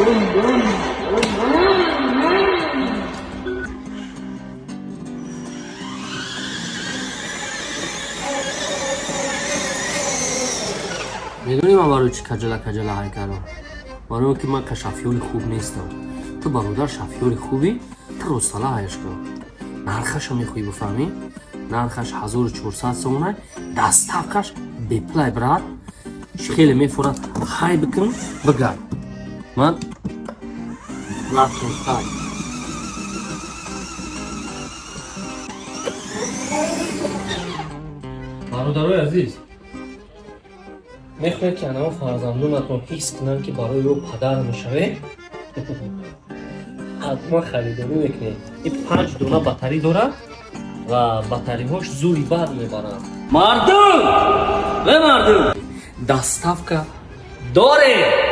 Медонӣ, ман барои чӣ каҷала каҷала ҳай кардам? Барои он ки ман шофёри хуб нестам. Ту, бародар, шофёри хубӣ, ту ростала ҳаяш кун. Нархаша мехоҳӣ бифаҳмӣ? Нархаш 1400 сомона, доставкаш беплай, брат. Хеле мефурад, ҳай бикун, бигард. Ман рафтам, ҳай. Бародарои азиз, мехоҳед, ки анамо фарзандонатон ҳис кунанд, ки барои ӯ падар мешавед, ҳатман харидорӣ мекунед. Ин панҷ дона батарӣ дорад ва батариҳош зури бад мебаранд. Мардум ве мардум, доставка дорем.